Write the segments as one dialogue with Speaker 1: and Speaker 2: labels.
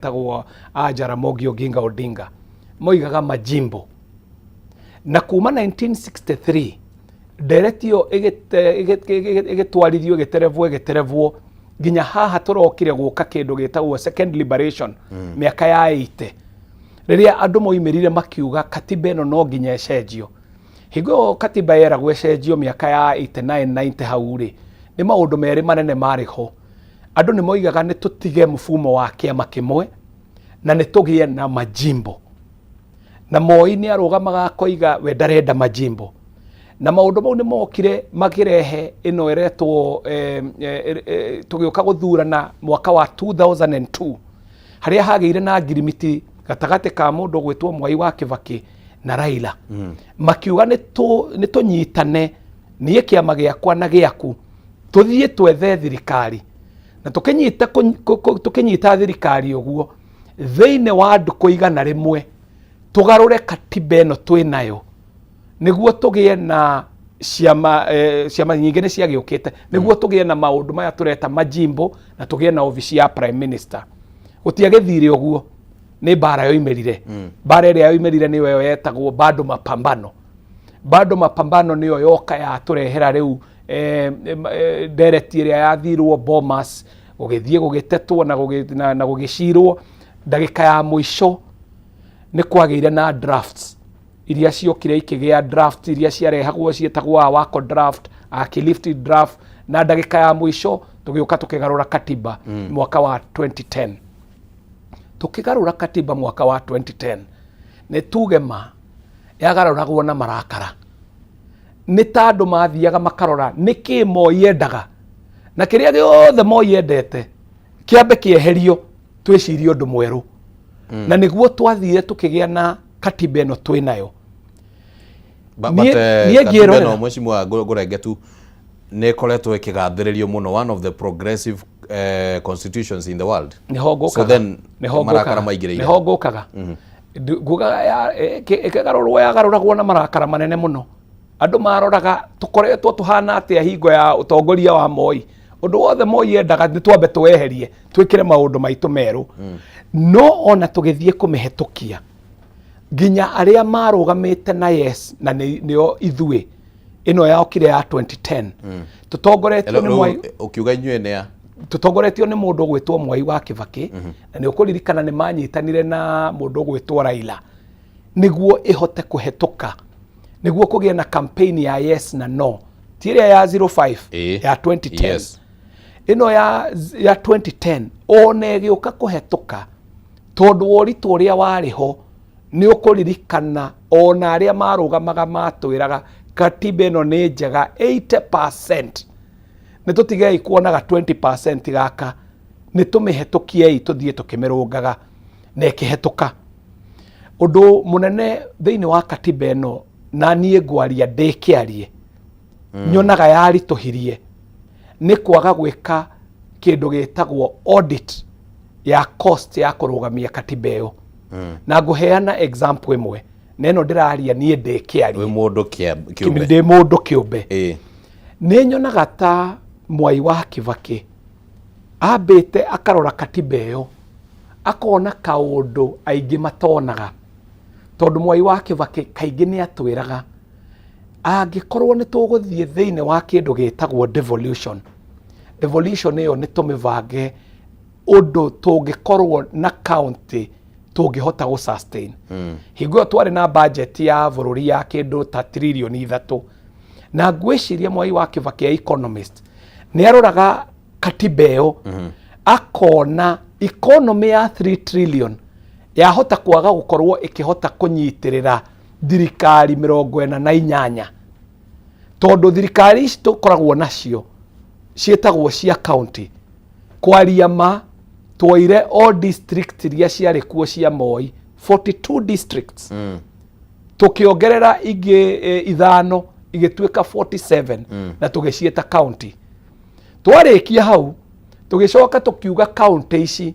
Speaker 1: Tagwo a Jaramogi Oginga Odinga moigaga majimbo. Na kuma 1963 ndereti ĩyo ĩgĩtwarithio, ĩgĩterebwo, ĩgĩterebwo nginya haha tũrokire gũka kĩndũ gĩtagwo second liberation, mĩaka ya 80, rĩrĩa andũ moimĩrire makiuga katiba ĩno no nginya ĩcenjio. Hingo ĩyo katiba yeragwo ĩcenjio mĩaka ya 89 90 hau rĩ, nĩ maũndũ merĩ manene marĩ ho. Andũ nĩ moigaga nĩ tũtige mfumo wa kĩama kĩmwe na nĩ tũgĩe na majimbo, na Moi nĩ arũgamaga akoiga we ndarenda majimbo. Na maũndũ mau nĩ mokire makĩrehe ĩno ĩretwo tũgĩũka gũthurana mwaka wa 2002, harĩa hagĩire na ngirimiti gatagatĩ ka mũndũ gwĩtwo Mwai wa Kĩbakĩ na Raila. Makiuga nĩ tũnyitane, niĩ kĩama gĩakwa na gĩaku, tũthiĩ twethe thirikari. Na tũkĩnyita thirikari ũguo, thĩinĩ wa ndukũ 100 tũgarũre katiba ĩno twĩ nayo nĩguo tũgĩe na ciama. Ciama nyingĩ nĩ ciagĩũkĩte nĩguo tũgĩe na maũndũ maya tũreta majimbo na tũgĩe na obici ya prime minister. Gũtiagĩthire ũguo, nĩ mbara yoimĩrire. Mbara ĩrĩa yoimĩrire nĩyo ĩyo yetagwo bado mapambano. Bado mapambano nĩyo yoka yatũrehera rĩu ndereti ĩrĩa yathirwo Bomas, gũgĩthiĩ gũgĩtetwo na gũgĩcirwo. Ndagĩka ya mũico nĩ kwagĩire na drafts iria ciokire, ikĩgĩa draft iria ciarehagwo ciĩtagwo Awako draft, Akilifti draft, na ndagĩka ya mũico tũgĩũka tũkĩgarũra katiba mwaka wa 2010. Tũkĩgarũra katiba mwaka wa 2010, nĩ tuge ma yagarũragwo na marakara, nĩ ta andũ mathiaga makarora nĩkĩ Moi endaga, na kĩrĩa gĩothe Moi endete kĩambe kĩeherio, twĩcirie ũndũ mwerũ. Na nĩguo twathire tũkĩgĩa na katiba ĩno twĩ nayo.
Speaker 2: Niĩ
Speaker 1: Niĩ
Speaker 2: katiba
Speaker 1: ngĩrorera.
Speaker 2: ĩno, mheshimiwa, ngũrenge tu, nĩ ĩkoretwo ĩkĩgathĩrĩrio mũno, one of the progressive constitutions in the world.
Speaker 1: Nĩho ngũkaga.
Speaker 2: So then
Speaker 1: Nĩho
Speaker 2: marakara
Speaker 1: ngũkaga.
Speaker 2: maingĩrĩire.
Speaker 1: Nĩho ngũkaga. Ngugaga ĩkĩgarũrwo yagarũragwo na marakara manene mũno. Andũ maroraga tũkoretwo tũhana atĩa hingo ya ũtongoria wa Moi. Ũndũ wothe Moi endaga nĩ twambe tũweherie, twĩkĩre maũndũ maitũ merũ. No ona tũgĩthiĩ kũmĩhetũkia, nginya arĩa marũgamĩte na yes, na nĩo ithuĩ, ĩno yaokire ya 2010, tũtongoretio nĩ Mwai.
Speaker 2: Ũkiuga inyuĩ nĩ a?
Speaker 1: Tũtongoretio nĩ mũndũ ũgwĩtwo Mwai wa Kĩbakĩ, na nĩ ũkũririkana nĩ manyitanire na mũndũ ũgwĩtwo Raila nĩguo ĩhote kũhetũka, nĩguo kũgĩe na campaign ya yes na no, ti ĩrĩa ya 05, ya 2010. Ĩno ya 2010 ona ĩgĩũka kũhetũka, tondũ wa ũritũ ũrĩa warĩ ho, nĩ ũkũririkana ona arĩa marũgamaga matwĩraga katiba ĩno nĩ njega 80%, nĩ tũtigei kuonaga 20% gaka, nĩ tũmĩhetũkiei tũthiĩ tũkĩmĩrũngaga, na ĩkĩhetũka. Ũndũ mũnene thĩinĩ wa katiba ĩno, na niĩ ngwaria ndĩkĩarie, nyonaga yaritũhirie nĩ kwaga gwĩka kĩndũ gĩtagwo audit ya cost ya kũrũgamia katiba ĩyo. Na ngũheana example ĩmwe, na ĩno ndĩraria niĩ ndĩkĩarie
Speaker 2: wĩ mũndũ kĩũmbe.
Speaker 1: Ndĩ mũndũ kĩũmbe. Nĩ nyonaga ta Mwai wa Kĩbakĩ ambĩte akarora katiba ĩyo akona kaũndũ aingĩ matonaga, tondũ Mwai wa Kĩbakĩ kaingĩ nĩ atwĩraga angĩkorwo nĩ tũgũthiĩ thĩinĩ wa kĩndũ gĩtagwo devolution, devolution ĩyo nĩ tũmĩbange ũndũ tũngĩkorwo na county tũngĩhota gũ sustain. Hingo ĩyo twarĩ na budget ya bũrũri ya kĩndũ ta 3 trillion, na ngwĩciria Mwai wa Kĩbakĩ ya economist nĩ aroraga katiba ĩyo akona economy ya 3 trillion yahota kwaga gũkorwo ĩkĩhota kũnyitĩrĩra thirikari 48, tondũ thirikari ici tũkoragwo nacio ciĩtagwo cia county. Kwaria ma, twoire o district iria ciarĩ kuo cia Moi, 42 districts, tũkĩongerera ingĩ ithano igĩtuĩka 47, na tũgĩciĩta county. Twarĩkia hau, tũgĩcoka tũkiuga county ici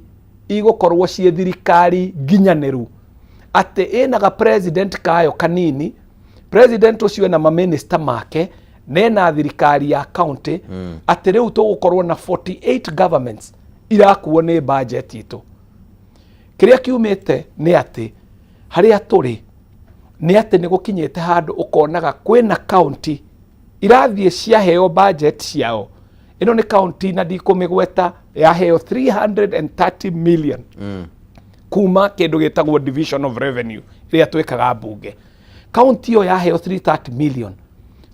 Speaker 1: igũkorwo ciĩ thirikari nginyanĩru, atĩ ĩna ga president kayo kanini, president ũcio ena maminista make na ena thirikari ya county, atĩ rĩu tũgũkorwo na 48 governments irakuo nĩ budget itũ. Kĩrĩa kiumĩte nĩ atĩ harĩa tũrĩ nĩ atĩ nĩ gũkinyĩte handũ ũkonaga kwĩna kaunti irathiĩ ciaheo budget ciao. Ĩno nĩ kaunti na ndikũmĩgweta, yaheo 330 million kuma kĩndũ gĩtagwo division of revenue ĩrĩa twĩkaga mbunge. Kaunti ĩyo yaheo 330 million,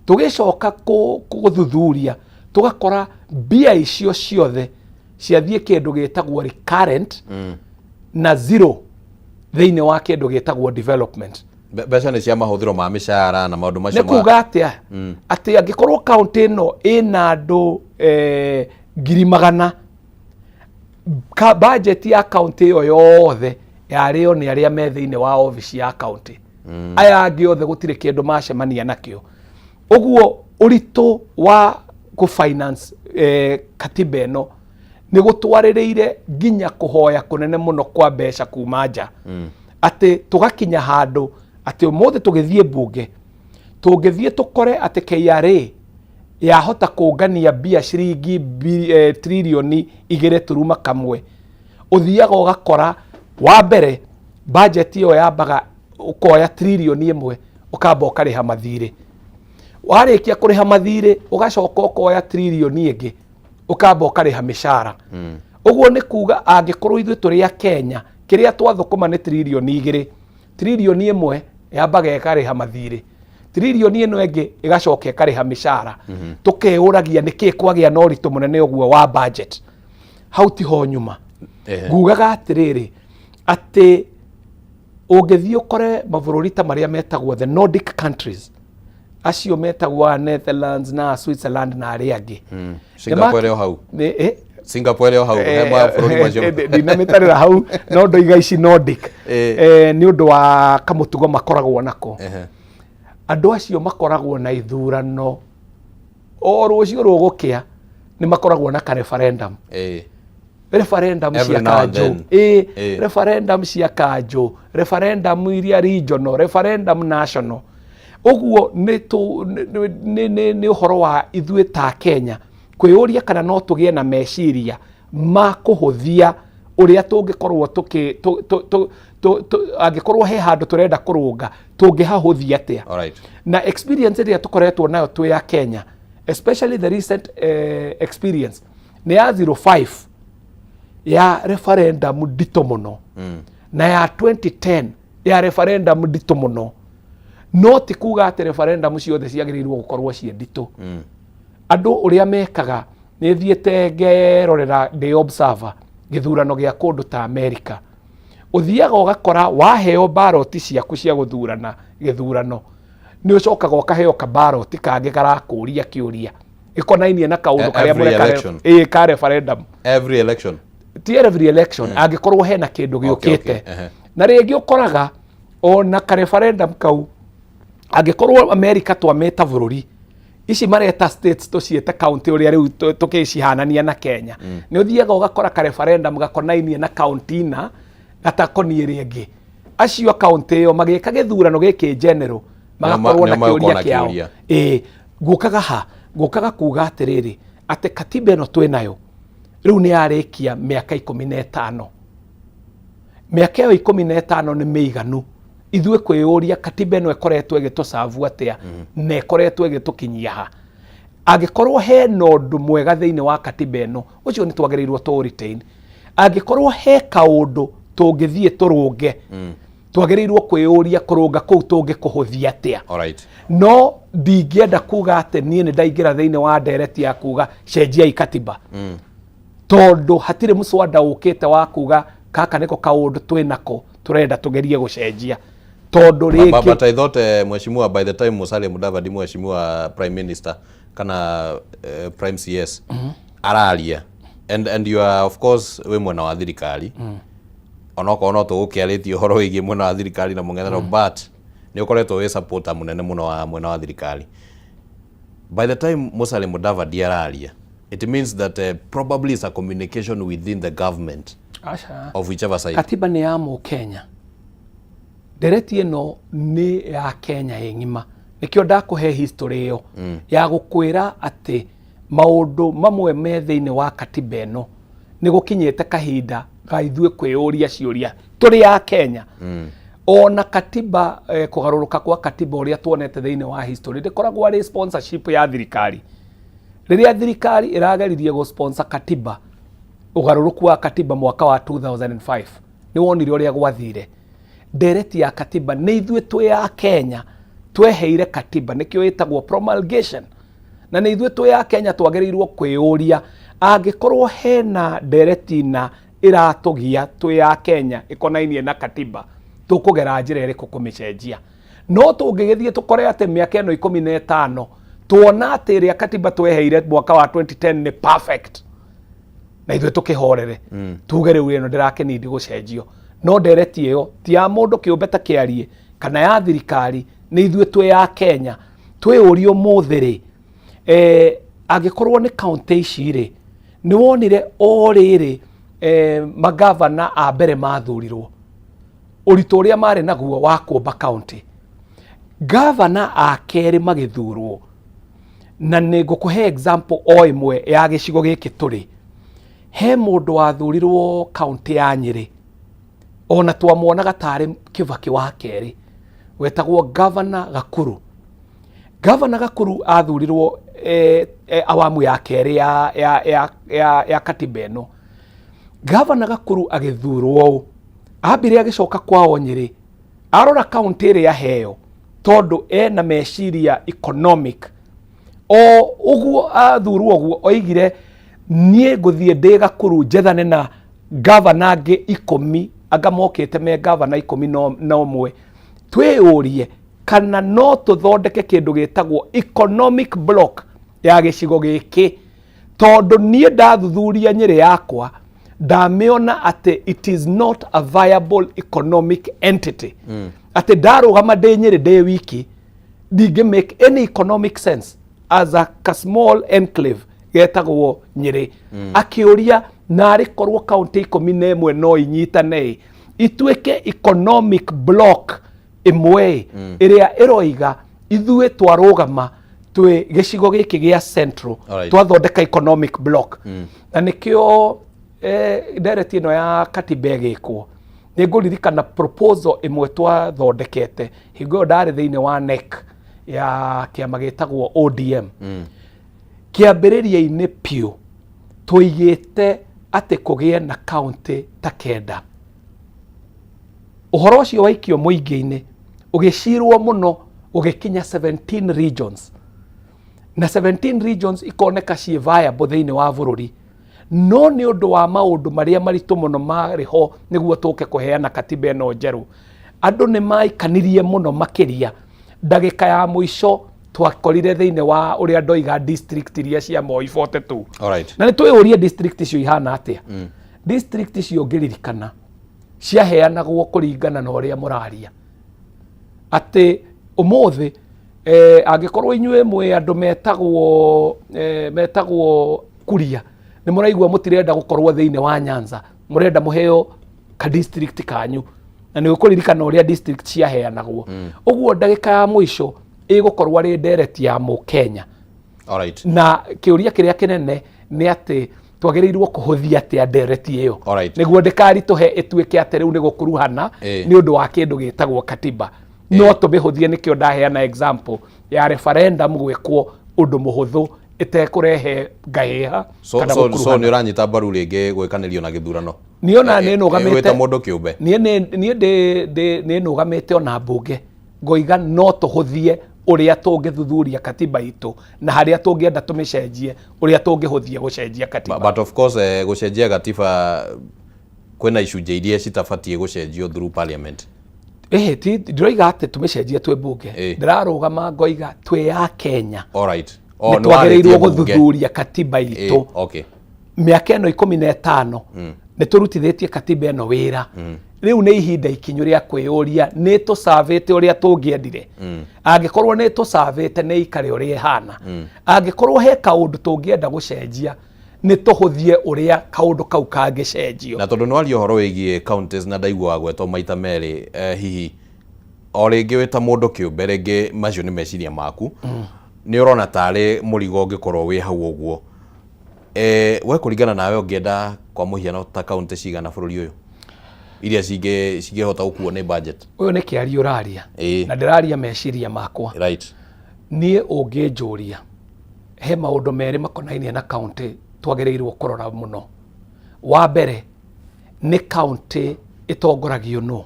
Speaker 1: tũgĩcoka gũthuthuria tũgakora mbia icio ciothe ciathiĩ kĩndũ gĩtagwo recurrent na zero thĩinĩ wa kĩndũ gĩtagwo development.
Speaker 2: Mbeca nĩ cia mahũthĩro ma mĩcara na maũndũ macio.
Speaker 1: Nĩ kuga atĩa? Atĩ angĩkorwo kaunti ĩno ĩna andũ 100,000, budget ya kaunti ĩyo yothe yarĩo nĩ arĩa me thĩinĩ wa obici ya kaunti. Aya angĩ othe gũtirĩ kĩndũ macemania nakĩo. Ũguo ũritũ wa kũ finance katiba ĩno nĩ gũtwarĩrĩire nginya kũhoya kũnene mũno kwa mbeca kuma nja, atĩ tũgakinya handũ atĩ ũmũthĩ tũgĩthiĩ mbunge, tũngĩthiĩ tũkore atĩ KRA yahota kũngania mbia ciringi 2.1 tririoni, ũthiaga ũgakora wa mbere budget ĩyo yambaga ũkoya 1 tririoni ũkamba ũkarĩha mathirĩ. Warĩkia kũrĩha mathirĩ, ũgacoka ũkoya tririoni ĩngĩ ũkamba ũkarĩha mĩcara. Ũguo nĩ kuga angĩkorwo ithuĩ tũrĩ a Kenya, kĩrĩa twathũkũma nĩ 2 tririoni, 1 tririoni yambaga ĩkarĩha mathirĩ, tririoni ĩno ĩngĩ ĩgacoka ĩkarĩha mĩcara. Tũkeũragia nĩkĩ kwagĩa na ũritũ mũnene ũguo wa budget. Hau tiho nyuma. Ngugaga atĩrĩrĩ, atĩ ũngĩthiĩ ũkore mabũrũri ta marĩa metagwo the Nordic countries, acio metagwo a Netherlands na Switzerland na arĩa angĩ.
Speaker 2: Singapore ĩrĩ o hau. Singapore ĩrĩ o hau, he mabũrũri macio.
Speaker 1: Ndinamĩtarĩra hau, no ndoiga ici Nordic nĩ ũndũ wa kamũtugo makoragwo nako. Andũ acio makoragwo na ithurano o rũciũ rũgũkĩa, nĩ makoragwo na ka referendum. Referendum
Speaker 2: Every
Speaker 1: cia
Speaker 2: now and
Speaker 1: kanjũ
Speaker 2: then.
Speaker 1: Referendum cia kanjũ, referendum iria regional, referendum national. Ũguo nĩ tũ- nĩ- nĩ- nĩ nĩ ũhoro wa ithuĩ ta Kenya kwĩyũria kana no tũgĩe na meciria ma kũhũthia ũrĩa tũngĩkorwo tũkĩ tũ- tũ- tũ- tũ- tũ- angĩkorwo he handũ tũrenda kũrũnga, tũngĩhahũthia atĩa. Na experience ĩrĩa tũkoretwo nayo twĩ ya Kenya, especially the recent experience nĩ ya 05 ya referendum nditũ mũno na ya 2010 ya referendum nditũ mũno. No ti kuga atĩ referendum ciothe ciagĩrĩirwo gũkorwo ciĩ nditũ. Andũ ũrĩa mekaga, nĩ thiĩte ngerorera ndĩ observer gĩthurano gĩa kũndũ ta America, ũthiaga ũgakora waheo ballot ciaku cia gũthurana gĩthurano, nĩ ũcokaga ũkaheo kabaroti kangĩ karakũria kĩũria gĩkonainie na kaũndũ karĩa
Speaker 2: Every
Speaker 1: mũreka
Speaker 2: election.
Speaker 1: Ĩĩ, ka referendum.
Speaker 2: Every election.
Speaker 1: Ti every election, angĩkorwo hena kĩndũ gĩũkĩte. Na rĩngĩ ũkoraga ona ka referendum kau, angĩkorwo America twamĩta bũrũri, ici mareta states tũciĩte county, ũrĩa rĩu tũkĩcihanania na Kenya, nĩ ũthiaga ũgakora ka referendum gakonainie na county na gatakoniĩ ĩrĩa ĩngĩ. Acio a county ĩyo magĩka gĩthurano gĩkĩ general magakorwo na
Speaker 2: Nĩo magũkorwo
Speaker 1: kĩũria
Speaker 2: na
Speaker 1: kĩao.
Speaker 2: kĩũria.
Speaker 1: Ĩĩ, ngukaga ha ngukaga kuga atĩrĩrĩ, atĩ katiba ĩno twĩ nayo rĩu nĩ yarĩkia mĩaka 15. Mĩaka ĩyo 15 nĩ mĩiganu ithuĩ kwĩyũria katiba ĩno ĩkoretwo ĩgĩtũcabu atĩa na ĩkoretwo ĩgĩtũkinyia ha. Angĩkorwo hena ũndũ mwega thĩinĩ wa katiba ĩno, ũcio nĩ twagĩrĩirwo tũ retain. Angĩkorwo he kaũndũ tũngĩthiĩ tũrũnge, twagĩrĩirwo kwĩyũria kũrũnga kũu tũngĩkũhũthia atĩa. No ndingĩenda kuga atĩ niĩ nĩ ndaingĩra thĩinĩ wa ndereti ya kuga cenjiai katiba, tondũ hatirĩ mũswada ũkĩte wa kuga gaka nĩko kaũndũ twĩ nako tũrenda tũgerie gũcenjia, tondũ rĩngĩ
Speaker 2: But I thought, mheshimiwa, by the time Musalia Mudavadi, mheshimiwa prime minister kana prime CS araria, and you are of course wĩ mwena wa thirikari, onokorwo no tũgũkĩarĩtie ũhoro wĩgiĩ mwena wa thirikari na mũng'ethanĩro, but nĩ ũkoretwo wĩ supporter mũnene mũno wa mwena wa thirikari. By the time Musalia Mudavadi araria, it means that probably it's a communication within the government
Speaker 1: Aca.
Speaker 2: of whichever side.
Speaker 1: Katiba nĩ ya mũkenya. Ndereti ĩno nĩ ya Kenya ĩ ng'ima. Nĩkĩo ndakũhe history ĩyo ya gũkwĩra atĩ maũndũ mamwe me thĩinĩ wa katiba ĩno nĩ gũkinyĩte kahinda Ga ithuĩ kwĩyũria ciũria tũrĩ a Kenya. Ona katiba, kũgarũrũka kwa katiba ũrĩa tuonete thĩinĩ wa history ndĩkoragwo arĩ sponsorship ya thirikari. Rĩrĩa thirikari ĩrageririe gũ sponsor katiba, ũgarũrũku wa katiba mwaka wa 2005, nĩ wonire ũrĩa gwathire. Ndereti ya katiba nĩ ithuĩ twĩ a Kenya tweheire katiba, nĩkĩo ĩtagwo promulgation, na nĩ ithuĩ twĩ a Kenya twagĩrĩirwo kwĩyũria angĩkorwo hena ndereti na ĩratũgia twĩ a Kenya ĩkonainie na katiba, tũkũgera njĩra ĩrĩkũ kũmĩcenjia? No tũngĩgĩthiĩ tũkore atĩ mĩaka ĩno 15 tuona atĩ ĩrĩa katiba tweheire mwaka wa 2010 nĩ perfect, na ithuĩ tũkĩhorere, tuge rĩu ĩno ndĩrakĩnindi gũcenjio. No ndereti ĩyo ti ya mũndũ kĩũmbe ta kĩarie kana ya thirikari, nĩ ithuĩ twĩ ya Kenya twĩyũrie ũmũthĩ rĩ, angĩkorwo nĩ kaũntĩ ici rĩ, nĩ wonire o rĩrĩ, magavana a mbere mathurirwo ũritũ ũrĩa marĩ naguo wa kũmba kaũntĩ, gavana a kerĩ magĩthurwo, na nĩ ngũkũhe example o ĩmwe ya gĩcigo gĩkĩ tũrĩ. He mũndũ wathurirwo kaũntĩ ya Nyĩrĩ, ona twamuonaga tarĩ Kibaki wa kerĩ, wetagwo Gavana Gakuru. Gavana Gakuru athurirwo awamu ya kerĩ ya katiba ĩno. Gavana Gakuru agĩthurwo ũũ, ambire agĩcoka kwao Nyĩrĩ, arora kaũntĩ ĩrĩa aheo, tondũ ena meciria economic. O ũguo athurwo ũguo, oigire niĩ ngũthiĩ ndĩ Gakuru njethane na gavana angĩ 10, anga mokĩte me gavana 11, twĩyũrie kana no tũthondeke kĩndũ gĩtagwo economic block ya gĩcigo gĩkĩ, tondũ niĩ ndathuthuria Nyĩrĩ yakwa ndamĩona atĩ it is not a viable economic entity, atĩ ndarũgama ndĩ Nyĩrĩ ndĩ wiki ndingĩ make any economic sense as a ka small enclave getagwo Nyĩrĩ. Akĩũria narĩ korwo kaũntĩ 11 no inyitane ituĩke economic block ĩmwe ĩrĩa ĩroiga ithuĩ twarũgama twĩ gĩcigo gĩkĩ gĩa central, twathondeka economic block. Na nĩkĩo ndereti ĩno ya katiba ĩgĩkwo, nĩ ngũririkana proposal ĩmwe twathondekete hingo ĩyo ndarĩ thĩinĩ wa NEC ya kĩama gĩtagwo ODM. Kĩambĩrĩria-inĩ piũ tũigĩte atĩ kũgĩe na kaũntĩ ta 9. Ũhoro ũcio waikio mũingĩ-inĩ ũgĩcirwo mũno, ũgĩkinya 17 regions, na 17 regions ikoneka ciĩ viable thĩinĩ wa bũrũri. No nĩ ũndũ wa maũndũ marĩa maritũ mũno marĩ ho nĩguo tũke kũheana katiba ĩno njerũ, andũ nĩ maikanirie mũno makĩria. Ndagĩka ya mũico twakorire thĩinĩ wa ũrĩa ndoiga district iria cia Moi 42. Na nĩ twĩyũrie district icio ihana atĩa. District icio ngĩririkana ciaheanagwo kũringana na ũrĩa mũraria, atĩ ũmũthĩ, angĩkorwo inyuĩ mwĩ andũ metagwo Kuria, nĩ mũraigua mũtirenda gũkorwo thĩinĩ wa Nyanza, mũrenda mũheo ka district kanyu, na nĩ ũkũririkana ũrĩa district ciaheanagwo. Ũguo ndagĩka ya mũico ĩgũkorwo arĩ ndereti ya mũkenya. Na kĩũria kĩrĩa kĩnene nĩ atĩ twagĩrĩirwo kũhũthia atĩa ndereti ĩyo nĩguo ndĩkaritũhe ĩtuĩke atĩ rĩu nĩ gũkuruhana nĩ ũndũ wa kĩndũ gĩtagwo katiba. No tũmĩhũthie, nĩkĩo ndaheana example ya referendum gwĩkwo ũndũ mũhũthũ ĩtekũrehe ngahĩha kana
Speaker 2: So
Speaker 1: gũkuruhana.
Speaker 2: Nĩ ũranyita mbaru rĩngĩ gwĩkanĩrio na gĩthurano?
Speaker 1: Niĩ ona nĩ nũgamĩte.
Speaker 2: Wĩ ta mũndũ kĩũmbe.
Speaker 1: Niĩ nũgamĩte ona mbunge ngoiga no tũhũthie ũrĩa tũngĩthuthuria katiba itũ na harĩa tũngĩenda tũmĩcenjie, ũrĩa tũngĩhũthia gũcenjia katiba.
Speaker 2: But of course, gũcenjia gatiba kwĩna icunjĩ iria citabatiĩ gũcenjio through parliament.
Speaker 1: Ĩhĩ, ti ndiroiga atĩ tũmĩcenjie twĩ mbunge. Ndĩrarũgama ngoiga twĩ ya Kenya
Speaker 2: Oh,
Speaker 1: nĩ
Speaker 2: nĩ
Speaker 1: twagĩrĩirwo
Speaker 2: warĩtie mbunge.
Speaker 1: gũthuthuria katiba itũ. Mĩaka ĩno 15 nĩ tũrutithĩtie katiba ĩno wĩra. Rĩu nĩ ihinda ikinyu rĩa kwĩyũria nĩ tũcavĩte ũrĩa tũngĩendire. Angĩkorwo nĩ tũcavĩte, nĩ ikare ũrĩa ĩhana. Angĩkorwo he kaũndũ tũngĩenda gũcenjia, nĩ tũhũthie ũrĩa kaũndũ kau kangĩcenjio.
Speaker 2: Na tondũ nĩ waria ũhoro wĩgiĩ counties na ndaigua gwetwo maita merĩ, hihi o rĩngĩ wĩ ta mũndũ kĩũmbe, rĩngĩ macio nĩ meciria maku, nĩ ũrona tarĩ mũrigo ũngĩkorwo wĩ hau ũguo, we kũringana nawe ũngĩenda Kwa mũhiano, ta kaunti cigana bũrũri ũyũ iria cingĩhota gũkuo nĩ budget?
Speaker 1: Ũyũ nĩ kĩario ũraria. Na ndĩraria meciria makwa. Niĩ ũngĩnjũria, he maũndũ merĩ makonainie na kaunti twagĩrĩirwo kũrora mũno. Wa mbere nĩ kaunti ĩtongoragio nũ,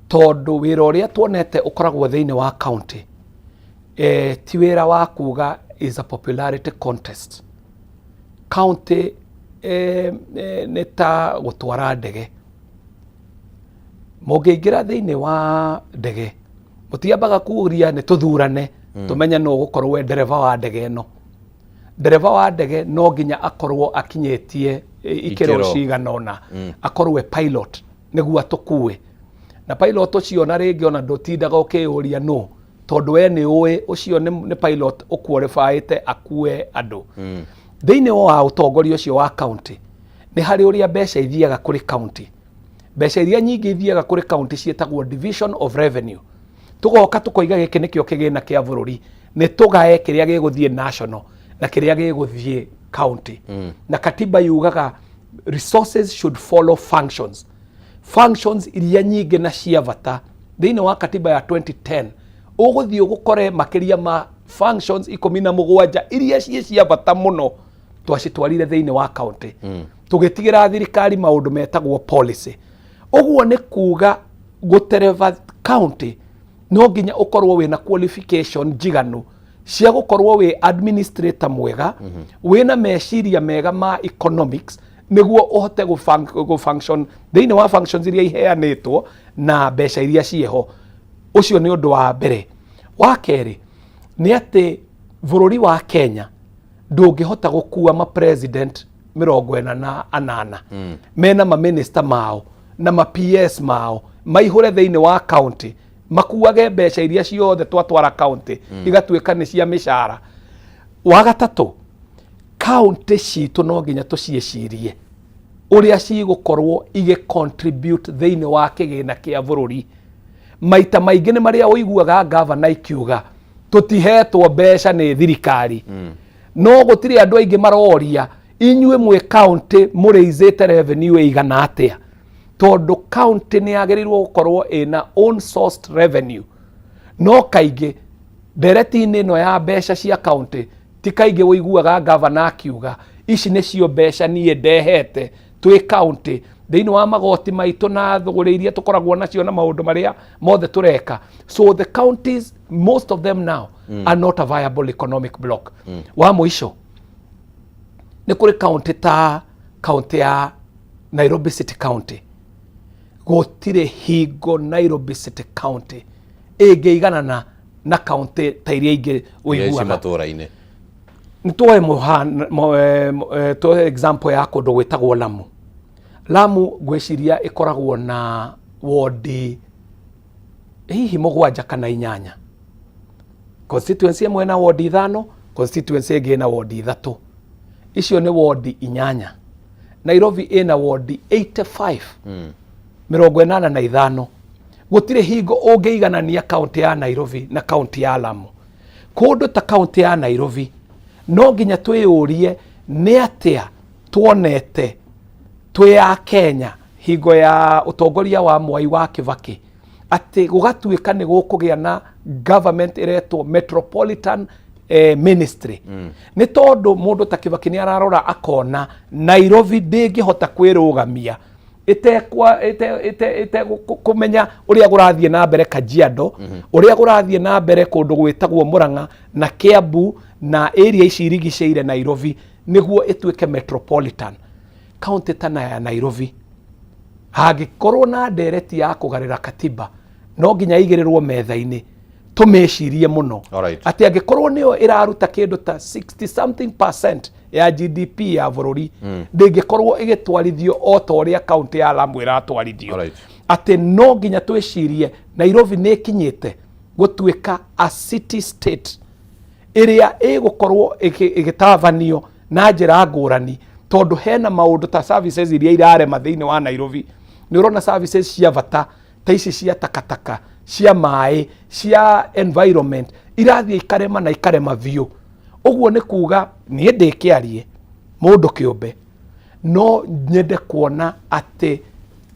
Speaker 1: tondũ wĩra ũrĩa tuonete ũkoragwo thĩinĩ wa kaunti ti wĩra wa kuga is a popularity contest. Kaunti nĩ ta gũtwara ndege. Mũngĩingĩra thĩinĩ wa ndege, mũtiambaga kuria nĩ tũthurane tũmenye nũ ũgũkorwo we ndereba wa ndege ĩno. Ndereba wa ndege no nginya akorwo akinyĩtie ikĩro
Speaker 2: Ikĩro.
Speaker 1: cigana ũna, akorwo e pilot nĩguo atũkue. Na pilot ũcio na rĩngĩ ona ndũtindaga ũkĩyũria nũ, tondũ we nĩ ũĩ ũcio nĩ pilot ũqualifyĩte akue andũ. Thĩinĩ wa ũtongoria ũcio wa county, nĩ harĩ ũrĩa mbeca ithiaga kũrĩ county. Mbeca iria nyingĩ ithiaga kũrĩ county ciĩtagwo division of revenue. Tũgoka tũkoiga gĩkĩ nĩkĩo kĩgĩna kĩa bũrũri, nĩ tũgae kĩrĩa gĩgũthiĩ national na kĩrĩa gĩgũthiĩ county. Na katiba yugaga resources should follow functions. Functions iria nyingĩ na cia bata thĩinĩ wa katiba ya 2010, ũgũthiĩ ũgũkore makĩria ma functions 17 iria ciĩ cia bata mũno twacitwarire thĩinĩ wa county, tũgĩtigĩra thirikari maũndũ metagwo policy. Ũguo nĩ kuga gũtereba county no nginya ũkorwo wĩna qualification njiganu cia gũkorwo wĩ administrator mwega, wĩna meciria mega ma economics, nĩguo ũhote gũfunction thĩinĩ wa functions iria iheanĩtwo na mbeca iria ciĩho. Ũcio nĩ ũndũ wa mbere. Wa kerĩ nĩ atĩ bũrũri wa Kenya ndũngĩhota gũkua ma president 48 mena ma minister mao na ma PS mao maihũre thĩinĩ wa county, makuage mbeca iria ciothe twatwara county igatuĩka nĩ cia mĩcara. Wa gatatũ, county citũ no nginya tũciĩcirie ũrĩa cigũkorwo igĩ contribute thĩinĩ wa kĩgĩna kĩa bũrũri. Maita maingĩ nĩ marĩa ũiguaga gavana ikiuga tũtihetwo mbeca nĩ thirikari, no gũtirĩ andũ aingĩ maroria, inyuĩ mwĩ county mũrĩizĩte revenue ĩigana atĩa? Tondũ county nĩ yagĩrĩirwo gũkorwo ĩna own sourced revenue, no kaingĩ ndereti-inĩ ĩno ya mbeca cia county ti kaingĩ ũiguaga gavana akiuga ici nĩcio mbeca niĩ ndehete twĩ county thĩinĩ wa magoti maitũ na thũgũrĩ iria tũkoragwo nacio na maũndũ marĩa mothe tũreka. So the counties, most of them now are not a viable economic block. Wa mũico, nĩ kũrĩ county ta county ya Nairobi City County. Gũtirĩ hingo Nairobi City County ĩngĩiganana na county ta iria ingĩ
Speaker 2: iria ci
Speaker 1: ũiguaga
Speaker 2: matũra-inĩ.
Speaker 1: Nĩ tuoe tuoe example ya kũndũ gwĩtagwo Lamu. Lamu ngwĩciria ĩkoragwo na wondi hihi mũgwanja kana inyanya. Constituency ĩmwe na wondi ithano, constituency ĩngĩ ĩna wondi ithatũ, icio nĩ wondi inyanya. Nairobi ĩna wondi 85, 85. Gũtirĩ hingo ũngĩiganania kaunti ya Nairobi na kaunti ya Lamu. Kũndũ ta kaunti ya Nairobi no nginya twĩyũrie nĩ atĩa tuonete twĩ ya Kenya hingo ya ũtongoria wa Mwai wa Kibaki, atĩ gũgatuĩka nĩ gũkũgĩa na government ĩretwo metropolitan ministry. Nĩ tondũ mũndũ ta Kibaki nĩ ararora akona Nairobi ndĩngĩhota kwĩrũgamia ĩte kũmenya ũrĩa kũrathiĩ na mbere Kajiado, ũrĩa kũrathiĩ na mbere kũndũ gwĩtagwo Murang'a na Kiambu na area ici irigicĩire Nairobi, nĩguo ĩtuĩke metropolitan county ta na ya Nairobi. Hangĩkorwo na ndereti ya kũgarĩra katiba, no nginya igĩrĩrwo metha-inĩ tũmĩcirie mũno, atĩ angĩkorwo nĩyo ĩraruta kĩndũ ta 60 something percent ya GDP ya bũrũri, ndĩngĩkorwo ĩgĩtwarithio o ta ũrĩa kaunti ya Lamu ĩratwarithio. Atĩ no nginya twĩcirie Nairobi nĩ ĩkinyĩte gũtuĩka a city state ĩrĩa ĩgũkorwo ĩgĩtabanio na njĩra ngũrani, tondũ hena maũndũ ta services iria irarema thĩinĩ wa Nairobi. Nĩ ũrona services cia bata ta ici cia takataka, cia maĩ, cia environment irathiĩ ikarema na ikarema biũ. Ũguo nĩ kuga niĩ ndĩkĩarie mũndũ kĩũmbe, No nyende kuona atĩ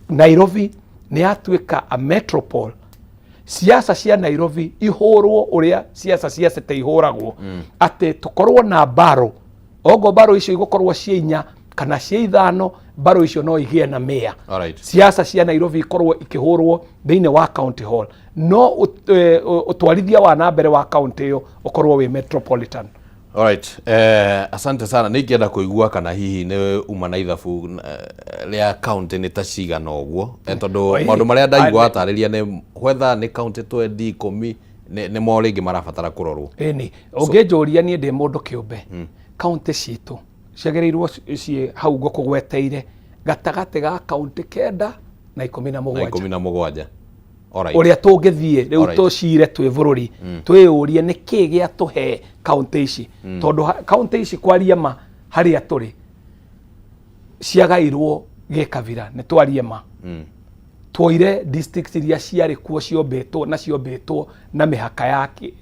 Speaker 1: Nairobi nĩ yatuĩka a metropole, siasa cia Nairobi ihũrwo ũrĩa siasa cia city ihũragwo, atĩ tũkorwo na mbaro, ogo mbaro icio igũkorwo ciĩ inya kana ciĩ ithano, mbaro icio no igĩe na mayor. Siasa cia Nairobi ikorwo ikĩhũrwo thĩinĩ wa county hall, no ũtwarithia wa na mbere wa county ĩyo ũkorwo wĩ metropolitan.
Speaker 2: Alright. Asante sana. Nĩ ingĩenda kũigua kana hihi nĩ uma na ithabu rĩa county nĩ ta cigana ũguo, tondũ
Speaker 1: Oi,
Speaker 2: maũndũ marĩa ndaigua watarĩria nĩ whether nĩ county 20, 10, nĩ mo rĩngĩ marabatara kũrorwo.
Speaker 1: Ĩni, ũngĩnjũria niĩ ndĩ mũndũ kĩũmbe, kaunti citũ ciagĩrĩirwo ciĩ hau ngũkũgweteire, gatagatĩ ga kaunti 9 na ikũmi na
Speaker 2: na
Speaker 1: mũgwanja.
Speaker 2: 17. Alright.
Speaker 1: Ũrĩa tũngĩthiĩ rĩu tũcire twĩ bũrũri, twĩyũrie nĩ kĩĩ gĩatũhe kaunti ici, tondũ kaunti ici, kwaria ma, harĩa tũrĩ ciagairwo gĩkabira. Nĩ twarie ma, tuoire district iria ciarĩ kuo ciombĩtwo na ciombĩtwo na mĩhaka yake.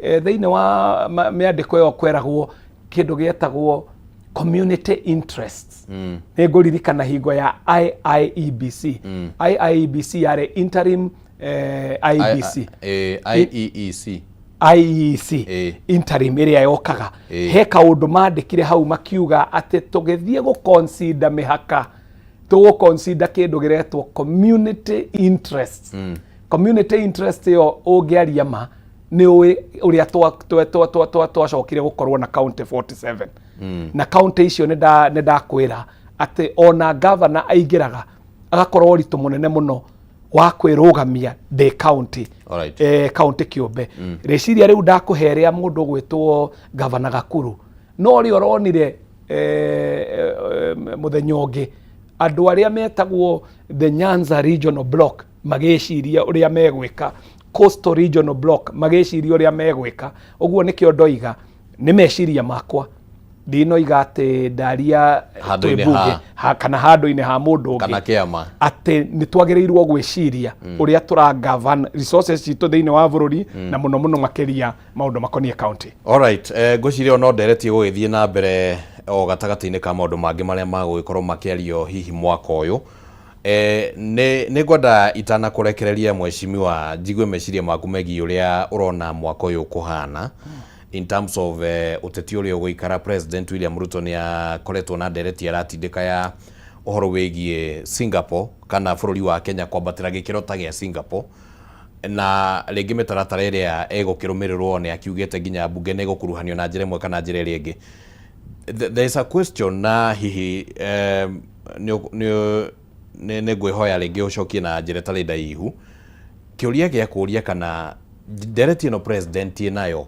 Speaker 1: Thĩinĩ wa mĩandĩko ĩyo kweragwo kĩndũ gĩetagwo community interests. Nĩ ngũririkana hingo ya IIEBC. IIEBC yarĩ interim IEBC.
Speaker 2: IEEC.
Speaker 1: IEC. Interim ĩrĩa yokaga, he kaũndũ mandĩkire hau makiuga atĩ tũgĩthiĩ gũconsider mĩhaka, tũgũconsider kĩndũ gĩretwo community interests. Community interest ĩyo, ũngĩaria ma, nĩ ũĩ ũrĩa twacokire gũkorwo na county 47, na county icio nĩ ndakwĩra atĩ ona governor aingĩraga agakorwo ũritũ mũnene mũno wa kwĩrũgamia ndĩ county, county kĩũmbe. Rĩciria rĩu ndakũhe rĩa mũndũ ũgwĩtwo Gavana Gakuru, no rĩ ũronire mũthenya ũngĩ andũ arĩa metagwo the Nyanza Regional Block magĩciria ũrĩa megwĩka, Coastal Regional Block magĩciria ũrĩa megwĩka. Ũguo nĩkĩo ndoiga nĩ meciria makwa, ndinoiga atĩ ndaria
Speaker 2: Handũ-inĩ
Speaker 1: twĩ mbunge kana handũ-inĩ ha mũndũ ũngĩ
Speaker 2: kana kĩama.
Speaker 1: Atĩ nĩ twagĩrĩirwo gwĩciria ũrĩa tũra govern resources citũ thĩinĩ wa bũrũri, na mũno mũno makĩria maũndũ makoniĩ county.
Speaker 2: Alright, ngwĩciria o no ndereti gũgĩthiĩ na mbere o gatagatĩ-inĩ ka maũndũ mangĩ marĩa magũgĩkorwo makĩario hihi mwaka ũyũ. Nĩ ngwenda itanakũrekereria, mheshimiwa, njigue meciria maku megiĩ ũrĩa ũrona mwaka ũyũ ũkũhana in terms of ũteti ũrĩa ũgũikara. President William Ruto nĩ akoretwo na ndereti aratindĩka ya ũhoro wĩgiĩ Singapore, kana bũrũri wa Kenya kwambatĩra gĩkĩro ta gĩa Singapore, na rĩngĩ mĩtaratara ĩrĩa ĩgũkĩrũmĩrĩrwo nĩ akiugĩte nginya mbunge nĩ ĩgũkuruhanio na njĩra ĩmwe kana njĩra ĩrĩa ĩngĩ. There is a question, na hihi nĩ ngwĩhoya rĩngĩ ũcokie na njĩra ĩtarĩ ndaihu, kĩũria gĩa kũũria kana ndereti ĩno president ĩnayo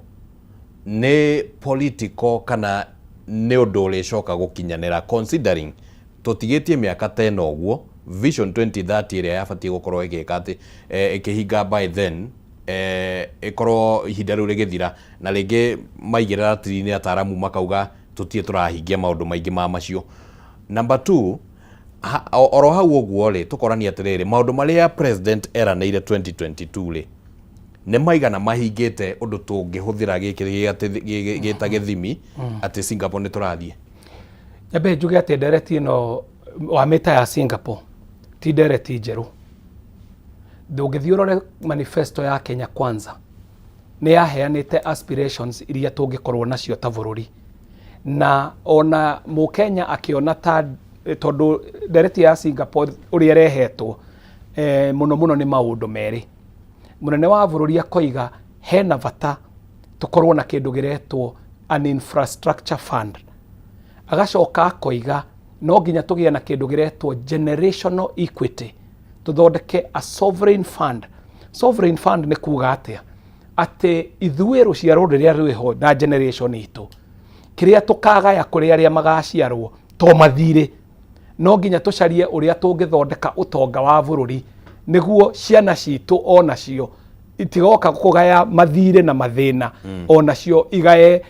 Speaker 2: nĩ political kana nĩ ũndũ ũrĩcoka gũkinyanĩra, considering tũtigĩtie mĩaka ta ĩno ũguo Vision 2030 ĩrĩa yabatiĩ gũkorwo ĩgĩka atĩ ĩkĩhinga by then, ĩkorwo ihinda rĩu rĩgĩthira, na rĩngĩ maigĩrĩra ratiri-inĩ ataramu makauga tũtirĩ tũrahingia maũndũ maingĩ ma macio. Number two, oro hau ũguo rĩ, tũkorania atĩrĩrĩ, maũndũ marĩa president eranĩire 2022 rĩ, nĩ maigana mahingĩte ũndũ tũngĩhũthĩra gĩkĩ gĩta gĩthimi atĩ Singapore nĩ tũrathiĩ?
Speaker 1: Nyambe njuge atĩ ndereti ĩno wamĩta ya Singapore ti ndereti njerũ. Ndũngĩthiĩ ũrore manifesto ya Kenya Kwanza, nĩ yaheanĩte aspirations iria tũngĩkorwo nacio ta bũrũri, na ona mũkenya akĩona ta tondũ ndereti ya Singapore ũrĩa ĩrehetwo, mũno mũno nĩ maũndũ merĩ. Mũnene wa bũrũri akoiga hena bata tũkorwo na kĩndũ gĩretwo an infrastructure fund, agacoka akoiga no nginya tũgĩe na kĩndũ gĩretwo generational equity, tũthondeke a sovereign fund. Sovereign fund nĩ kuga atĩa? Atĩ ithuĩ rũciaro rũrĩa rwĩho na generation itũ, kĩrĩa tũkagaya kũrĩ arĩa magaciarwo to mathirĩ, no nginya tũcarie ũrĩa tũngĩthondeka ũtonga wa bũrũri nĩguo ciana citũ onacio itigoka kũgaya mathirĩ na mathĩna, onacio igaye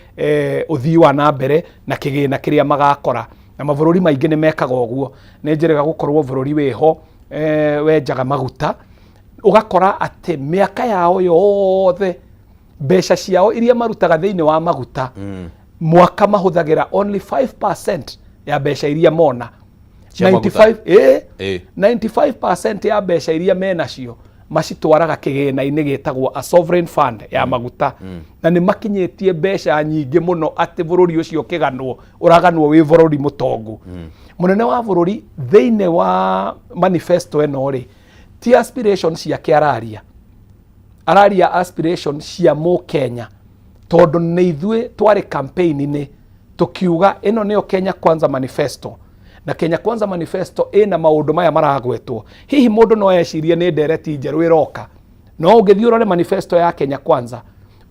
Speaker 1: ũthii wa na mbere na kĩgĩna kĩrĩa magakora. Na mabũrũri maingĩ nĩ mekaga ũguo. Nĩ njĩrĩga gũkorwo bũrũri wĩho wenjaga maguta, ũgakora atĩ mĩaka yao yothe mbeca ciao iria marutaga thĩinĩ wa maguta, mwaka mahũthagĩra only 5% ya mbeca iria mona.
Speaker 2: Cia maguta.
Speaker 1: 95 ĩĩ.
Speaker 2: Ĩĩ.
Speaker 1: 95% ya mbeca iria menacio macitwaraga kĩgĩna-inĩ gĩtagwo a sovereign fund ya maguta, na nĩ makinyĩtie mbeca nyingĩ mũno atĩ bũrũri ũcio ũkĩganwo ũraganwo wĩ bũrũri mũtongu. Mũnene wa bũrũri thĩinĩ wa manifesto ĩno rĩ, ti aspiration ciake araria, araria aspiration cia mũkenya, tondũ nĩ ithuĩ twarĩ campaign-inĩ tũkiuga ĩno nĩyo Kenya Kwanza manifesto, na Kenya Kwanza manifesto ĩna maũndũ maya maragwetwo. Hihi mũndũ no ecirie nĩ ndereti njerũ ĩroka, no ũngĩthiĩ ũrore manifesto ya Kenya Kwanza,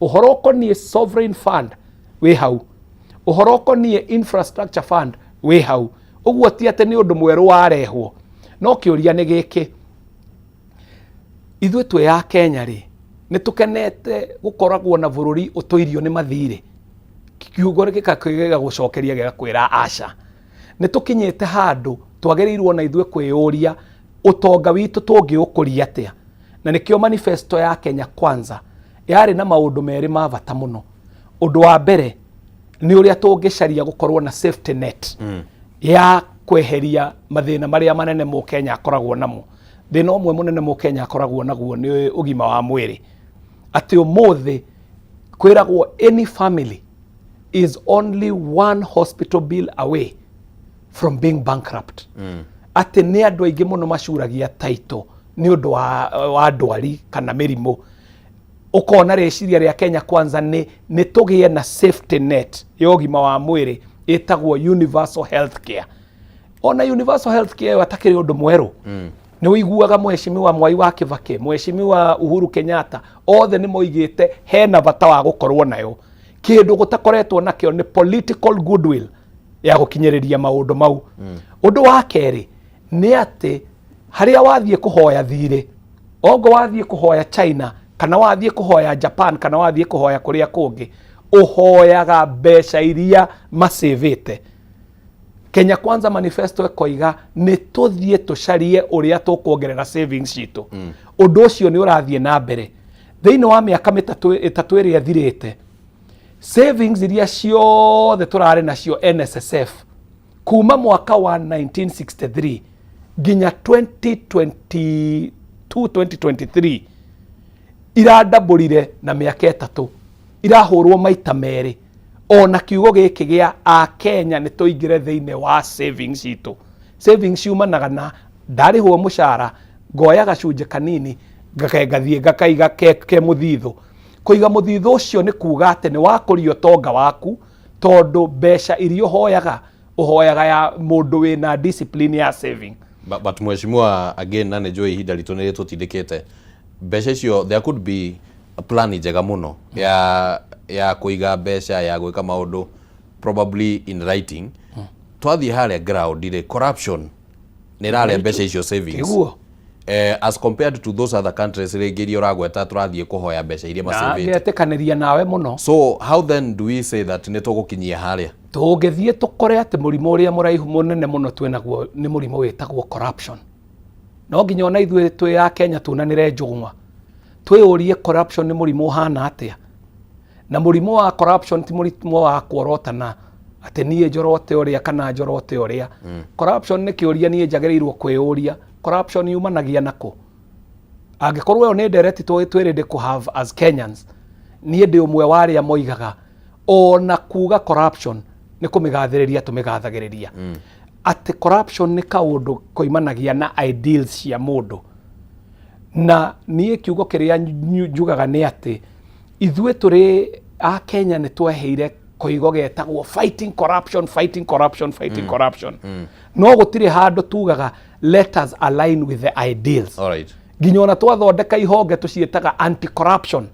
Speaker 1: ũhoro ũkoniĩ sovereign fund wĩ hau, ũhoro ũkoniĩ infrastructure fund wĩ hau. Ũguo ti atĩ nĩ ũndũ mwerũ warehwo. No kĩũria nĩ gĩkĩ, ithuĩ twĩ ya Kenya rĩ, nĩ tũkenete gũkoragwo na bũrũri ũtũirio nĩ mathirĩ? Kiugo gĩgagũcokeria gĩgakwĩra aca. Nĩ tũkinyĩte handũ twagĩrĩirwo na ithuĩ kwĩyũria ũtonga witũ tũngĩũkũria atĩa, na nĩkĩo manifesto ya Kenya Kwanza yarĩ na maũndũ merĩ ma bata mũno. Ũndũ wa mbere nĩ ũrĩa tũngĩcaria gũkorwo na safety net ya kweheria mathĩna marĩa manene mũkenya akoragwo namo. Thĩna ũmwe mũnene mũkenya akoragwo naguo nĩ ũgima wa mwĩrĩ, atĩ ũmũthĩ kwĩragwo any family is only one hospital bill away from being bankrupt, atĩ nĩ andũ aingĩ mũno macuragia taito nĩ ũndũ wa ndwari kana mĩrimũ. Ũkona rĩciria rĩa Kenya Kwanza nĩ tũgĩe na safety net ya ũgima wa mwĩrĩ ĩtagwo universal health care. Ona universal health care ĩyo atakĩrĩ ũndũ mwerũ. Nĩ ũiguaga Mheshimiwa Mwai wa Kibaki, Mheshimiwa Uhuru Kenyatta, othe nĩ moigĩte hena bata wa gũkorwo nayo. Kĩndũ gũtakoretwo nakĩo nĩ political goodwill ya gũkinyĩrĩria maũndũ mau. Ũndũ wa kerĩ nĩ atĩ harĩa wathiĩ kũhoya thirĩ, ongo wathiĩ kũhoya China kana wathiĩ kũhoya Japan kana wathiĩ kũhoya kũrĩa kũngĩ, ũhoyaga mbeca iria macĩvĩte. Kenya Kwanza manifesto ĩkoiga nĩ tũthiĩ tũcarie ũrĩa tũkuongerera savings citũ. Ũndũ ũcio nĩ ũrathiĩ na mbere thĩinĩ wa mĩaka 3 ĩrĩa ĩthirĩte. Savings iria ciothe tũrarĩ nacio NSSF kuma mwaka wa 1963 nginya 2022 2023 iradabũrire na mĩaka 3, irahũrwo maita merĩ. Ona kiugo gĩkĩ gĩa Akenya nĩ tũingĩre thĩinĩ wa savings citũ. Savings ciumanaga na ndarĩhwo mũcara ngoya gacunjĩ kanini ngathiĩ ngakaiga ke mũthithũ. Kũiga mũthithũ ũcio nĩ kuga atĩ nĩ wakũria ũtonga waku, tondũ mbeca iria ũhoyaga ũhoyaga ya mũndũ wĩna discipline ya saving.
Speaker 2: But mheshimiwa, again, na nĩ njũĩ ihinda ritũ nĩ rĩtũtindĩkĩte, mbeca icio, there could be a plan njega mũno ya kũiga mbeca, ya gwĩka maũndũ probably in writing. Twathiĩ harĩa ground rĩ, corruption nĩ ĩrarĩa mbeca icio, savings.
Speaker 1: Tiguo.
Speaker 2: As compared to those other countries rĩngĩ iria ũragweta tũrathiĩ kũhoya mbeca iria
Speaker 1: Na
Speaker 2: macĩvĩte.
Speaker 1: ngetĩkanĩria nawe mũno.
Speaker 2: So how then do we say that nĩ tũgũkinyia harĩa?
Speaker 1: Tũngĩthiĩ tũkore atĩ mũrimũ ũrĩa mũraihu mũnene mũno twĩnaguo nĩ mũrimũ wĩtagwo corruption, no nginya ona ithuĩ twĩ ya Kenya tunanĩre njũgũma twĩyũrie corruption nĩ mũrimũ ũhana atĩa. Na mũrimũ wa corruption ti mũrimũ wa kuorotana atĩ niĩ njorote ũrĩa kana njorote ũrĩa. Corruption nĩ kĩũria niĩ njagĩrĩirwo kwĩyũria, corruption yumanagia nakũ? Angĩkorwo ĩyo nĩ ndereti twĩ ready kũ have as Kenyans, niĩ ndĩ ũmwe wa arĩa moigaga ona kuga corruption nĩ kũmĩgathĩrĩria tũmĩgathagĩrĩria, atĩ corruption nĩ kaũndũ koimanagia na ideals cia mũndũ. Na niĩ kiugo kĩrĩa njugaga nĩ atĩ ithuĩ tũrĩ a Kenya nĩ tweheire koigo getagwo fighting corruption, fighting corruption, fighting corruption, no gũtirĩ handũ tugaga let us align with the ideals.
Speaker 2: All right.
Speaker 1: Nginya ona twathondeka ihonge tũciĩtaga anti corruption,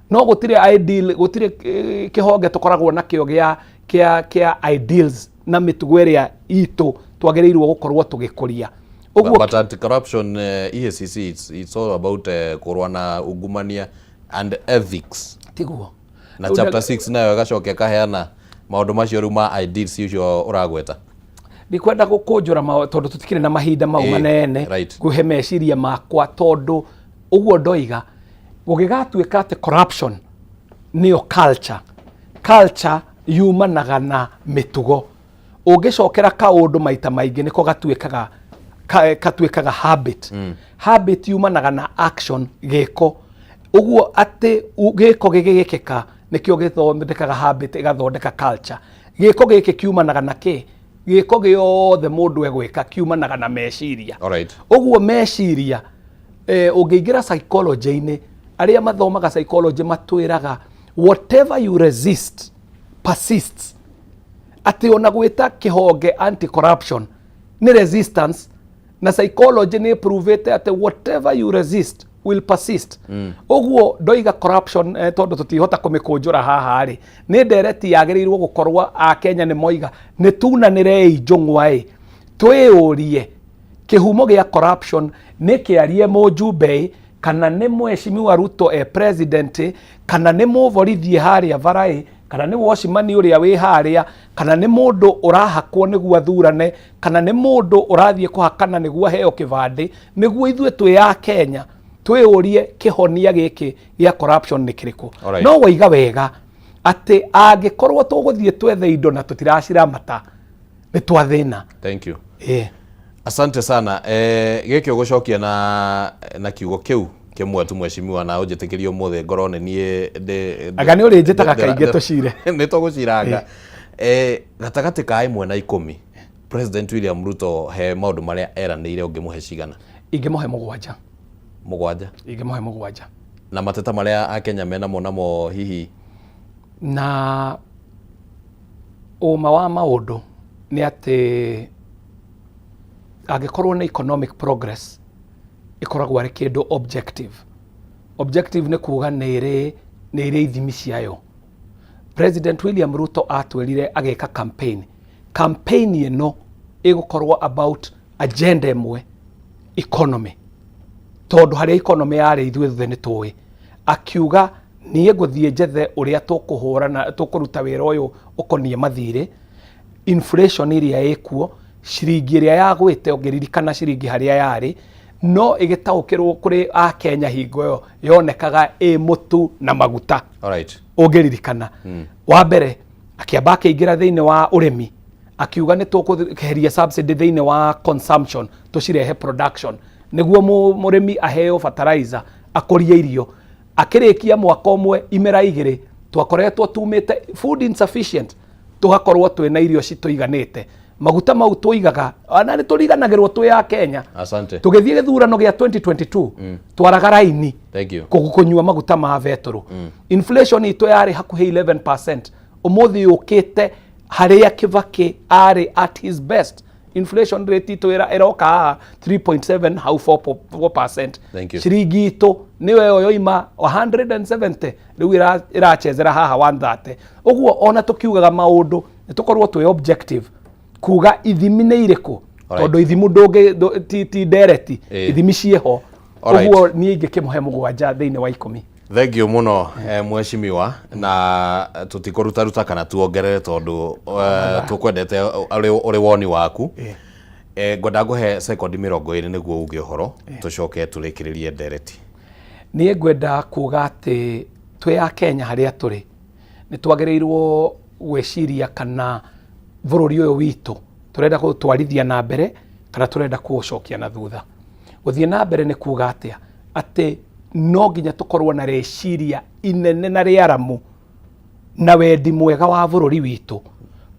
Speaker 1: no gũtirĩ ideal, gũtirĩ kĩhonge tũkoragwo nakĩo gĩa ideals na mĩtugo ĩrĩa itũ twagĩrĩirwo gũkorwo tũgĩkũria. Ũguo
Speaker 2: But anti-corruption, EACC, it's all about kũrũa na ungumania and ethics.
Speaker 1: Tiguo.
Speaker 2: Na chapter 6 nayo ĩgacoka ĩkaheana maũndũ macio rĩu ma ideals icio ũragweta.
Speaker 1: Ndikwenda gũkũnjũra tondũ tũtikĩrĩ na mahinda mau manene ngũhe meciria makwa, tondũ ũguo ndoiga gũgĩgatuĩka atĩ corruption nĩyo culture. Culture yumanaga na mĩtugo. Ũngĩcokera kaũndũ maita maingĩ nĩko gatuĩkaga katuĩkaga habit. Habit yumanaga na action, gĩko. Ũguo atĩ gĩko gĩgĩkĩka nĩkĩo gĩthondekaga habit, ĩgathondeka culture. Gĩko gĩkĩ kiumanaga na kĩ? Gĩko gĩothe mũndũ egwĩka kiumanaga na meciria. Ũguo meciria, ũngĩingĩra psychology-inĩ, arĩa mathomaga psychology matwĩraga whatever you resist persists. Atĩ ona gwĩta kĩhonge anti corruption nĩ resistance, na psychology nĩ provĩte atĩ whatever you resist will persist. Ũguo ndoiga corruption, tondũ tũtihota kũmĩkũnjũra haha rĩ, nĩ ndereti yagĩrĩirwo gũkorwo Akenya nĩ moiga nĩ tunanĩrei njũng'wa ĩ, twĩyũrie kĩhumo gĩa corruption nĩ kĩarie mũjumbe ĩ, kana nĩ Mheshimiwa Ruto e president ĩ, kana nĩ mũborithie harĩa bara ĩ, kana nĩ watchman ũrĩa wĩ harĩa, kana nĩ mũndũ ũrahakwo nĩguo athurane, kana nĩ mũndũ ũrathiĩ kũhakana nĩguo aheo kĩbandĩ. Nĩguo ithuĩ twĩ a Kenya twĩyũrie kĩhonia gĩkĩ gĩa corruption nĩ kĩrĩkũ. No waiga wega atĩ angĩkorwo tũgũthiĩ twethe indo na tũtiraciramata nĩ twathĩna.
Speaker 2: Thank you. Asante sana. Gĩkĩ ũgũcokia na kiugo kĩu kĩmwe tu, mheshimiwa, na ũnjĩtĩkĩrie ũmũthĩ ngorwo nĩ niĩ
Speaker 1: Anga nĩ ũrĩnjĩtaga kaingĩ tũcire.
Speaker 2: Nĩ tũgũciranga. Gatagatĩ ka 1 na 10, President William Ruto he maũndũ marĩa eranĩire, ũngĩmũhe cigana?
Speaker 1: Ingĩmũhe 7.
Speaker 2: 7?
Speaker 1: Ingĩmũhe 7.
Speaker 2: Na mateta marĩa Akenya menamo namo hihi?
Speaker 1: Na ũma wa maũndũ nĩ atĩ angĩkorwo nĩ economic progress, ĩkoragwo arĩ kĩndũ objective. Objective nĩ kuga nĩ ĩrĩ ithimi ciayo. President William Ruto atwĩrire agĩka campaign, campaign ĩno ĩgũkorwo about agenda ĩmwe, economy, tondũ harĩa economy yarĩ ithuĩ thuthe nĩ tũĩ. Akiuga niĩ ngũthiĩ njethe ũrĩa tũkũhũrana, tũkũruta wĩra ũyũ ũkoniĩ mathirĩ, inflation ĩrĩa ĩkuo, ciringi ĩrĩa yagwĩte. Ũngĩririkana ciringi harĩa yarĩ, no ĩgĩtaũkĩrwo kũrĩ Akenya hingo ĩyo yonekaga ĩ mũtu na maguta. Ũngĩririkana wa mbere akĩamba akĩingĩra thĩinĩ wa ũrĩmi, akiuga nĩ tũkũheria subsidy thĩinĩ wa consumption, tũcirehe production nĩguo mũrĩmi aheo fertilizer akũrie irio. Akĩrĩkia mwaka ũmwe, imera 2, twakoretwo tumĩte food insufficient, tũgakorwo twĩna irio citũiganĩte. Maguta mau tũigaga ona nĩ tũriganagĩrwo twĩ a Kenya.
Speaker 2: Asante.
Speaker 1: Tũgĩthiĩ gĩthurano gĩa 2022, twaraga raini
Speaker 2: Thank you.
Speaker 1: Kũnyua maguta ma betũrũ. Inflation itũ yarĩ hakuhĩ 11%, ũmũthĩ yũkĩte harĩa Kibaki arĩ at his best. Inflation rate itũ ĩroka haha 3.7, hau 4%.
Speaker 2: Thank you.
Speaker 1: Ciringi itũ nĩyo ĩyo yoima 170, rĩu ĩrachezera haha 130. Ũguo ona tũkiugaga maũndũ nĩ tũkorwo twĩ objective kuga ithimi nĩ irĩkũ, tondũ ithimu ndũngĩ ti ndereti, ithimi ciĩho. Ũguo niĩ ingĩkĩmũhe 7 thĩinĩ wa 10.
Speaker 2: Thank you mũno, mheshimiwa, na tũtikũrutaruta kana tuongerere tondũ tũkwendete ũrĩ woni waku. Ngwenda ngũhe sekondi 20 nĩguo uge ũhoro, tũcoke tũrĩkĩrĩrie ndereti.
Speaker 1: Niĩ ngwenda kuga atĩ twĩ a Kenya harĩa tũrĩ nĩ twagĩrĩirwo gwĩciria kana bũrũri ũyũ witũ tũrenda kũtwarithia na mbere kana tũrenda kũũcokia na thutha. Gũthiĩ na mbere nĩ kuga atĩa? Atĩ no nginya tũkorwo na rĩciria inene na rĩaramu na wendi mwega wa bũrũri witũ,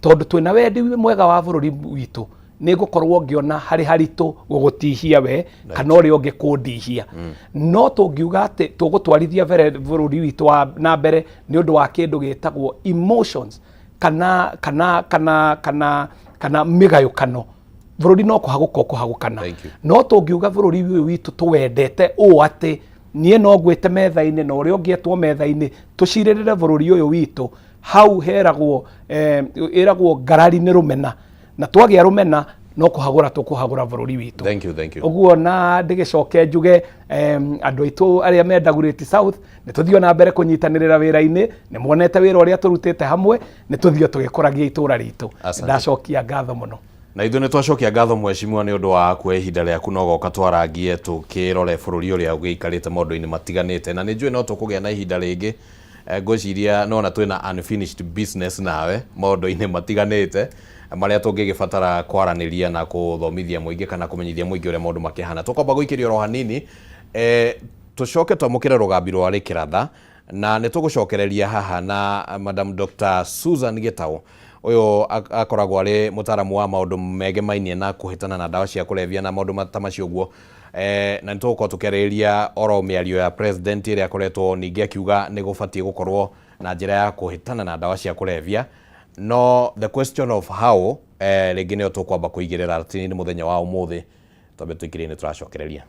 Speaker 1: tondũ twĩna wendi mwega wa bũrũri witũ nĩ ngũkorwo ngĩona harĩ haritũ gũgũtihia we kana ũrĩa ũngĩ kũndihia. No tũngiuga atĩ tũgũtwarithia bũrũri witũ na mbere nĩ ũndũ wa kĩndũ gĩtagwo emotions kana mĩgayũkano, bũrũri no kũhagũka ũkũhagũkana.
Speaker 2: Thank you.
Speaker 1: No tũngiuga bũrũri ũyũ witũ tũwendete ũũ atĩ niĩ no ngwĩte metha-inĩ na ũrĩa ũngĩetwo metha-inĩ tũcirĩrĩre bũrũri ũyũ witũ, hau heragwo, ĩragwo ngarari nĩ rũmena, na twagĩa rũmena no kũhagũra tũkũhagũra bũrũri witũ.
Speaker 2: Thank you, thank you.
Speaker 1: Ũguo na ndĩgĩcoke njuge, andũ aitũ arĩa me Dagoretti South, nĩ tũthiĩ na mbere kũnyitanĩrĩra wĩra-inĩ. Nĩ muonete wĩra ũrĩa tũrutĩte hamwe, nĩ tũthiĩ tũgĩkũragia itũra ritũ.
Speaker 2: Asante.
Speaker 1: Ndacokia ngatho mũno.
Speaker 2: Na ithuĩ nĩ twacokia ngatho, mheshimiwa, nĩ ũndũ wa kuoya ihinda rĩaku na ũgoka twarangie tũkĩrore bũrũri ũrĩa ũgĩikarĩte maũndũ-inĩ matiganĩte, na nĩ njũĩ no tũkũgĩa na ihinda rĩngĩ. Ngwĩciria nona twĩna unfinished business nawe maũndũ-inĩ matiganĩte. Marĩa tũngĩgĩbatara kwaranĩria na kũthomithia mũingĩ kana kũmenyithia mũingĩ ũrĩa maũndũ makĩhana. Tũkwamba gũikĩria oro hanini, tũcoke twamũkĩre rũgambi rwa rĩkĩratha na nĩ tũgũcokereria haha na Madam Dr. Susan Gĩtaũ. Ũyũ akoragwo arĩ mũtaaramu wa maũndũ megemainie na kũhĩtana na ndawa cia kũrebia na maũndũ ta macio ũguo, na nĩ tũgũkorwo tũkĩarĩrĩria oro mĩario ya president ĩrĩa akoretwo ningĩ akiuga nĩ gũbatiĩ gũkorwo na njĩra ya kũhĩtana na ndawa cia kũrebia, no the question of how, rĩngĩ nĩyo tũkwamba kũigĩrĩra ratiri-inĩ mũthenya wa ũmũthĩ. Twambe tũikĩrie, nĩ tũracokereria.